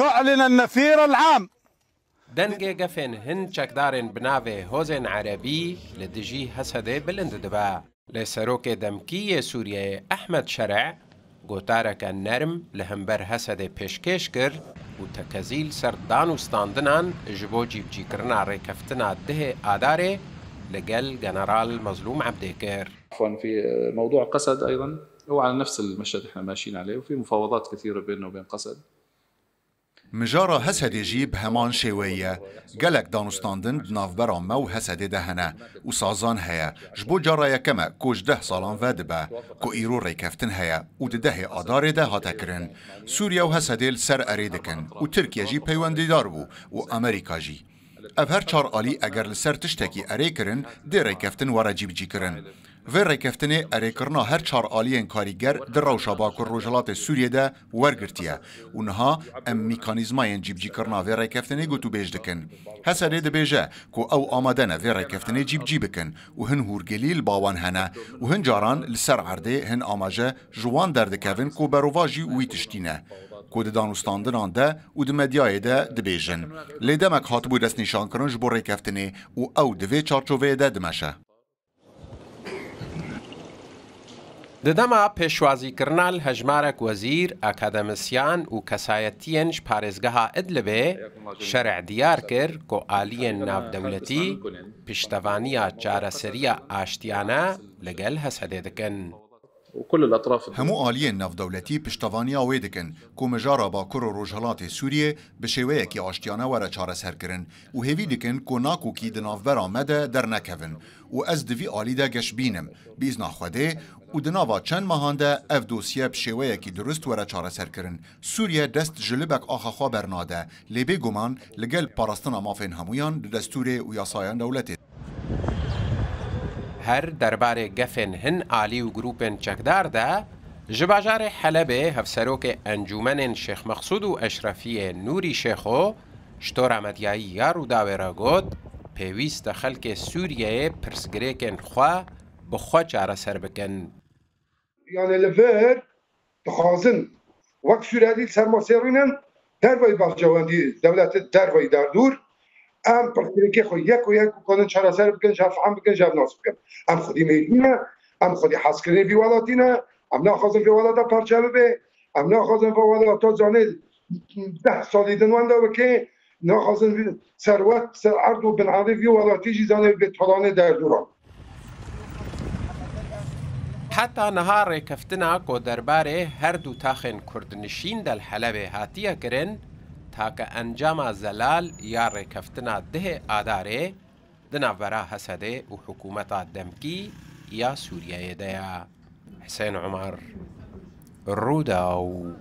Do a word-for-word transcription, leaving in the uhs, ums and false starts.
تعلن النفير العام. Dengê gefên hin çekdarên bi navê Hozên Erebî li dijî Hesedê bilind dibe. Lê serokê demkî yê Sûriyeyê Ehmed Şerê gotareke nerm li hember Hesedê pêşkêş kir û tekezî li ser dan û standinan ji bo cîbicîkirina rêkeftina dihê Adarê li gel General Mezlûm Ebdê kir. عفوا في موضوع قسد ايضا، هو على نفس المشهد احنا ماشيين عليه، وفي مفاوضات كثيره بيننا وبين قسد. Mijara Hesedê jî bi heman şêweyî ye. Gelek danûstandin di navbera me û Hesedê de hene û sazan heye. Ji bo cara yekem e ku ji deh salan ve dibe ku îro rêkeftin heye û di dehê Adarê de hate kirin. Sûriye û Hesedê li ser erê dikin û Tirkiye jî peywendîdar bû û Amerîka jî. Ev her çar alî eger li ser tiştekî erê kirin, dê rêkeftin were cîbicîkirin. Vê rêkeftinê erêkirina her çar aliyên karîger di rewşa Bakur Rojhilatê Sûriyê de wergirtiye û niha em mîkanîzmayên cîbicîkirina vê rêkeftinê gotûbêj dikin. Hesedê dibêje ku ew amade ne vê rêkeftinê cîbicî bikin û hin hûrgilî li ba wan hene û hin caran li ser erdê hin amaje ji wan derdikevin ku berovajî wî tiştî ne, ku di danûstandinan de û di medyayê de dibêjin. Lê demek hatibû destnîşankirin ji bo rêkeftinê û ew di vê çarçoveyê de dimeşe. Di dema pêşwazîkirina li hejmarek wezîr, akademisyan û kesayetiyên ji parêzgeha Idlibê, Şerê diyar kir ku aliyên navdewletî piştevaniya çareseriya aştiyane li gel Hesedê dikin. وكل الاطراف Hemû aliyên navdewletî piştevaniya wê dikin ku mijara Bakur û Rojhilatê Sûriyê bi şêweyekî aştiyane were çareserkirin û hêvî dikin ku nakokî di navbera me de dernekevin û ez di vî alî de geş bînim, bi îzna Xwedê, û di nava çend mehan de ev dosye bi şêweyekî durist were çareserkirin. Sûriye dest ji libek axa xwe bernade, lê bêguman li gel parastina mafên hemûyan di destûrê û yasayên dewletê de. Her derbarê gefên hin alî û grûpên çekdar de, ji bajarê Helebê hevserokê Encûmenên Şêx Mexsûd û Eşrefiyê Nûrî Şêxo ji tora medyayî ya Rûdawê re got, pêwîst e xelkê Sûriyeyê pirsgirêkên xwe bi xwe çareser bikin. Yanî li vir dixwazin wek Sûriyelî li ser masê rûnin, derveyî berjewendî dewletê, derveyî derdûr, em pirsgirêkê xwe yek û yek bikarin çareser bikin, ji hev fehm bikin, ji hev nas bikin. Em xwedî mêjû ne, em xwedî hezkirinê vî welatî ne, em naxwazin vê welata parçe bibe, em naxwazin vê welata zanê deh salî din wenda bike, naxwazin vî serwet, ser erd û binerdê vî welatî jî zanê bê talanê derdûran. Heta niha rêkeftina ku derbarê her du taxên kurdnişîn de li Helebê hatiye kirin, take encama zelal ya rêkeftina dihê Adarê di navbera Hesedê û hikûmeta demkî ya Sûriyeyê de ye. Hisên Umar, Rûdaw.